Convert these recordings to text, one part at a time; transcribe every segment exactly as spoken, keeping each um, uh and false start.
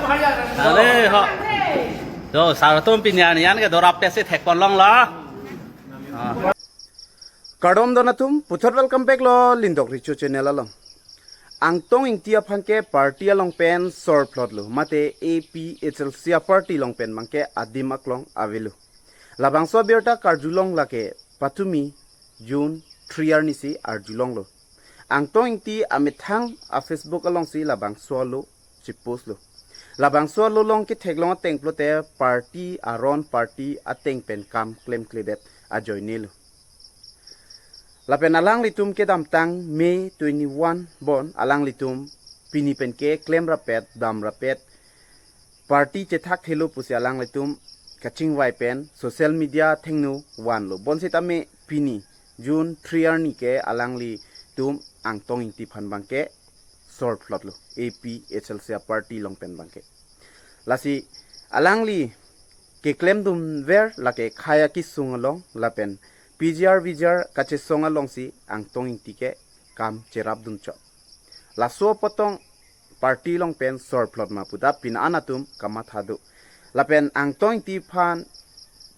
Are ho. Do, sar atum pini arni an ke dorap pesi thekpon longlo. Ah. Kardom don atum, puthot welcome back lo Lindok Recho channel along. Angtong Ingti aphan ke party along pen sorplot lo, mate A P H L C a party along pen abang ke adim aklong avelo. Labangso abirta karjulong lake patumi June three arni si arjulonglo. Angtong Ingti amethang a Facebook alongsi labangso alo chipost lo. Labangso alo along ketheklong ateng pulote party aron, party ateng pen kam klemkledet ajoine lo. Lapen alanglitum kedamtang May twenty-one bon alanglitum pini pen ke klemrapet, damrapet, party chethakthelo pusi alanglitum kachingvai pen social media thengno vanlo. Bonsitame pini June three arni ke alanglitum Angtong Ingti aphan abang ke sorplot lo, A P H L C a party along pen abang ke. Lasi alangli keklemdunver lake khei akesung along lapen P G R V G R kachesong alongsi Angtong Ingti ke kam cherapdun chot. Laso apotong party along pen sorplot ma pu ta pini an atum kamatha do. Lapen Angtong Ingti aphan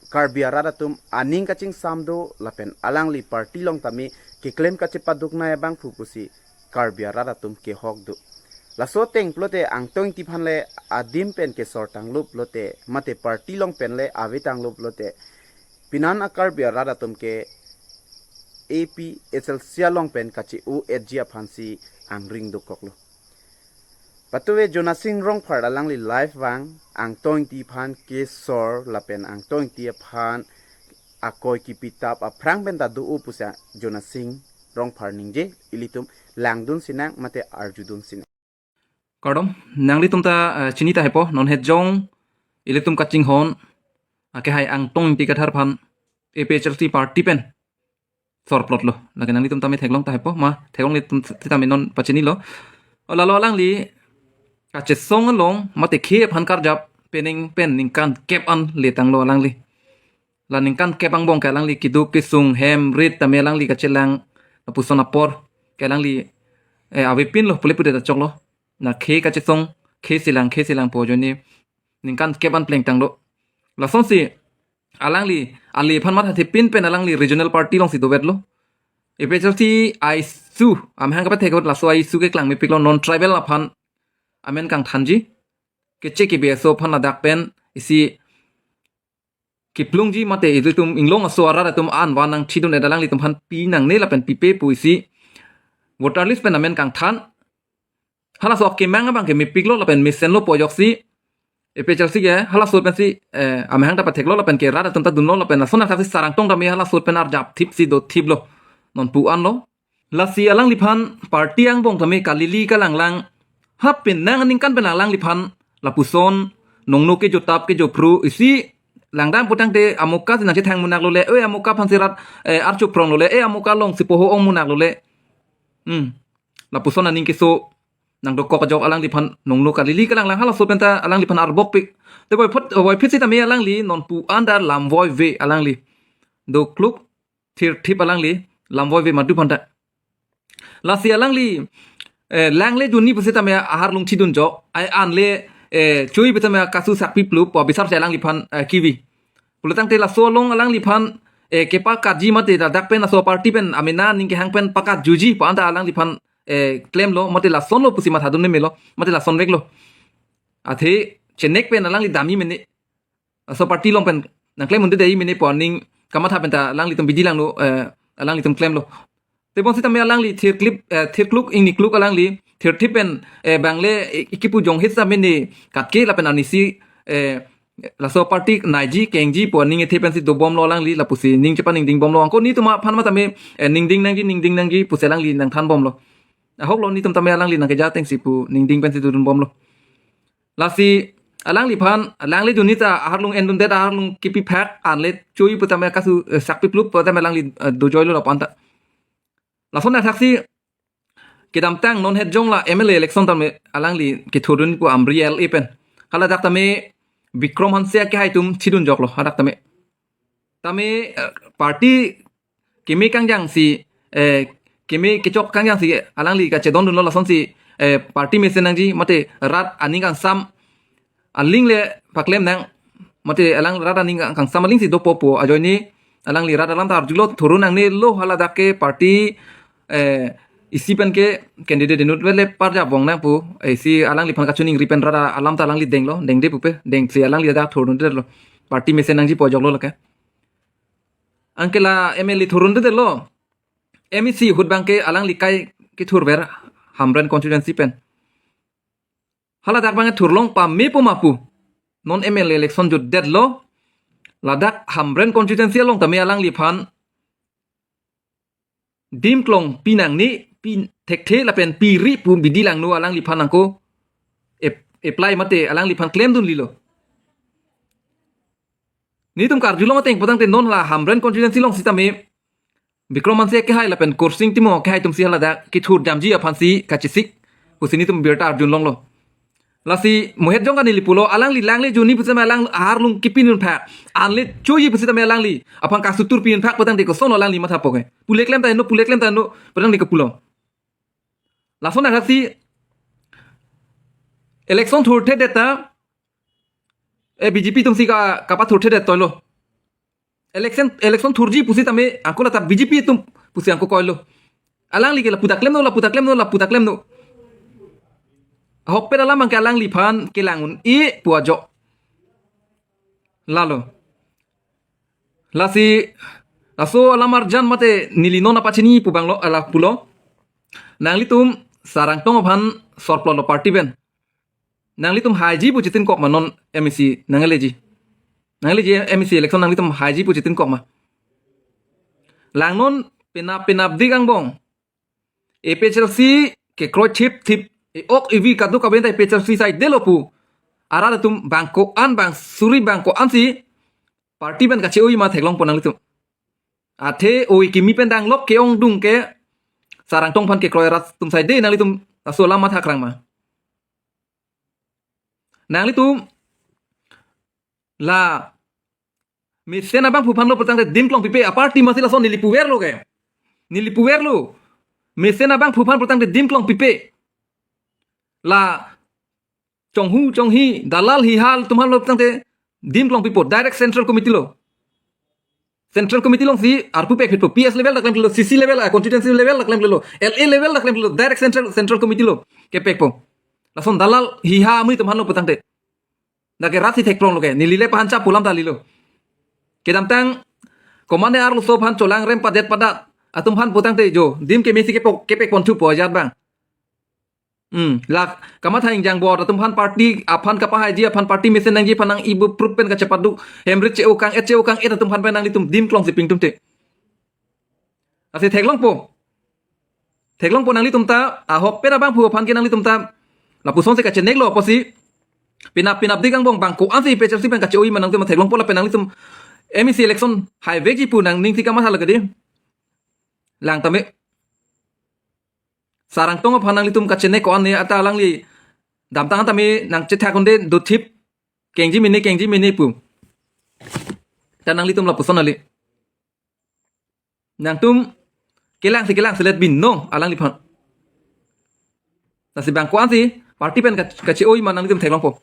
Karbi arat atum aning kachingsam do, lapen alangli party along tame keklem kachepaduknei abangphu pusi Karbi arat atum kehok do. Laso ateng pulote Angtong Ingti aphan le adim pen kesor tanglo pulote, mate party along pen le ave tanglo pulote, pini an a Karbi arat atum ke A P H L C along pen kache-o-etji aphansi angring dokoklo. Patuve Jonasing Rongphar alangli live vang, Angtong Ingti aphan kesor lapen Angtong Ingti aphan akoi kipitap aphrang pen ta do-o pusi Jonasing Rongphar ningje, ilitum langdun sinang mate arjudun sinang. Kardom, nanglitum ta, eh, chini tahaipo, non het jong ilitum kachinghon akehai Angtong Ingti Kathar aphan A P H L C party pen sorplot lo. Lake nanglitum tame theklong tahaipo, ma theklonglitum sitame non pachinilo. O lalo alangli kachesong along mate khei aphan karjap pening pen ningkan kep an letanglo alangli. La ningkan kep angbong ke alangli keduk kesung hem rit tame alangli kachelang lapuson apor ke alangli, eh, avepinlo pule pudet achoklo. Na khei kachesong, khei selang, khei selangpo ajoine ningkan kep an plengtanglo. Lasonsi alangli ale aphan mathathepin pen alangli regional party alongsi dovetlo. A P H L C issue, amahang kapathek laso issue keklang mepiklo, non tribal aphan amen kangthanji, keche kebe aso aphan ladak pen isi kiplungji mate ilitum inglong aso arat atum an van nangthidun-et alanglitum aphan pinangne lapen pipe pu isi voter list pen amen kangthan. Halaso akemang abang ke mepiklo lapen mesenlo pu ajoksi A P H L C ke halaso pensi, eh, amahang ta patheklo lapen ke rat atum ta dunlo lapen lason athaksi sarang tong tame halaso pen arjap thipsi dothiplo, nonpu anlo. Lasi alangliphan party angbong tame kalili kalanglang, ha penang aningkan pen alangliphan lapuson nongno kejotap kejophru isi langdam putangte amuka si nangchethang munaklole, oi amuka aphansi rat, eh, archuphrong lole, eh, amuka alongsi poho ong munaklole. Hmm. Lapuson aning keso nangdokok ajok alangliphan nongno kalili kalanglang halaso pen ta alangliphan arbokpik. Te voiphit, voiphit sitame alangli nonpu anta lamvoive alangli. Dokluk thirthip alangli lamvoive madu aphanta. Lasi alangli, eh, langle dunji pusitame aharlung thidunjok, ai anle, eh, choi pusitame kasu sakpi plup pu abisar si alangliphan, eh, kivi. Pulotangte laso along alangliphan, eh, kepakatji mate ladak pen laso party pen amena aning kehang pen pakatjuji pu anta alangliphan, eh, klemlo mate lasonlo pusi mathadun memelo mate lasonveklo. Athe chenek pen alangli damji mene. Laso party along pen nangklem unde dei mene pu aning kamatha pen ta alanglitum bidi langno, eh, alanglitum klemlo. Tebon sitame alangli thirklip, eh, thirkluk ingnikluk alangli thirthip pen, eh, bangle, eh, ikipu jonghit sa mene katke lapen anisi, eh, laso party naiji kengji pu aning ethe pensi dobomlo alangli lapusi ning chepaningdingbomlo. Angko netum aphan matame, eh, ningding nangji, ningding nangji pusi alangli nangthanbomlo. Ahoklo netum tame alangli nangkeja atengsi pu ningding pensi dodunbomlo. Lasi alangliphan, alangle dunji ta aharlung endundet aharlung kipi phak anle choi pusitame kasu, eh, sakpi plup pusitame alangli, eh, dojoilo lapu anta. Lason athaksi kedamtang non het jong la M L A election tame alangli kethodun pu Amri L A pen. Haladak tame Bikram Hanse akehai atum thidunjoklo hadak tame. Tame, eh, party keme kangjangsi, eh, keme kechok kangjangsi alangli kachedondunlo lasonsi, eh, party mesen nangji mate rat aning kangsam aling le paklem nang, mate alang rat aning kangsam aling si dopo pu ajoine alangli rat alam ta arjulo, thurun nangnelo, haladak ke party, eh, isi pen ke candidate inut vele parja bong nang pu, eh, si alangliphan kachiningri pen rat alam ta alangli denglo, dengde pupe, dengsi alangli dak thurundetlo. Party mesen nangji pu ajoklo lake. Anke la M L A thurundetlo. M A C ahut abang ke alangli kai kethurver Hamren constituency pen. Haladak abang thurlong pame pu ma pu. Non M L A election jutdetlo. Ladak Hamren constituency along tame alangliphan dim klong pinangne, pi thekthe lapen piri pu bidi langno alangliphan nangko ap-, apply mate alangliphan klemdunlelo. Netum karjulong ateng putangte non la Hamren constituency along sitame Bikram Hanse kehai lapen Khorsing Timung kehai atum si haladak kethur damji aphan si kachesik pusi netum birta arjulonglo. Lasi mohet jong kanili pulo, alangli langle juni pusitame alang aharlung kipinun phak, anle choji pusitame alangli aphan kasutur pinun phak putangte koson alangli matha poke. Pule klem ta no, pule klem ta no putangte kepulo. Lason ahaksi election thurthedet ta, eh, B J P atum si ka, kapathurthedet toilo. Election, election thurji pusitame angko lata B J P atum pusi angko koilo. Alangli ke lapu ta klemno, lapu ta klemno, lapu ta klemno. Ahokpet alam abang ke alangliphan kelang un-e pu ajo. Lalo. Lasi, laso alam arjan mate neli non apachini pu abanglo, ala pulo. Nanglitum Sarang Tong aphan sorplotlo party pen. Nanglitum haiji pu chetinkok ma non M A C nangleji. Nangleji M A C election nanglitum haiji pu chetinkok ma. Langnon penap penapdik angbong A P H L C kekroi thipthip, e-ok evi kadokave ta A P H L C saidelo pu arat atum bang ko-an, bang suri bang ko-an si party pen kache-oi ma theklongpo nanglitum. Athe oi kimi pen danglok ke-ongdung ke Sarang Tong aphan kekroi rat atum saide, nanglitum laso alam matha krang ma. Nanglitum la mesen abangphu aphanlo putangte dim klong pipe, aparty masi lason neli puverlo ke. Neli puverlo. Mesen abangphu aphan putangte dim klong pipe. La chonghu, chonghi, dalal hiha atum aphanlo putangte dim klong pipo, direct Central Committee lo. Central Committee along si arpu pekphitpo, P S level ta klemphitlo, C C level, ah, constituency level ta klemphitlo, L A level ta klemphitlo, direct Central, Central Committee lo kepekpo. Lason dalal hiha amonit atum aphanlo putangte. Dak ke rat si thekpronglo ke, neli le pahan chap pu alam ta kalilo. Kedamtang komatne arloso aphan cholang rem padet padat atum aphan putangte jo dim kemesi kepo-, kepekponthupo ajat abang. Hmm, la kamatha ingjang bor atum aphan, party aphan kapahaiji aphan, party mesen nangji aphan nang ibu proof pen kachepadu, hem rit che-o kang-et, che-o kang-et atum aphan pen nanglitum dim klongsi pingtumte. Lasi theklongpo. Theklongpo nanglitum ta, ahokpet abangphu aphan ke nanglitum ta lapuson si kacheneklo apotsi penap penapdik angbong bang ko-an si A P H L C pen kache-oi ma nanglitum theklongpo, lapen nanglitum M A C election haivekji pu nangning si kamatha lake dei. Lang tame. Sarang Tong aphan nanglitum kachenek ko-an ne, ata alangli damtang tame nangchethak un'e dothip, kengji mene, kengji mene pu. Ta nanglitum lapuson kali. Nangtum kelang si kelang selet binong alangliphan. Lasi bang ko-an si party pen ka, kache-oi ma nanglitum theklongpo.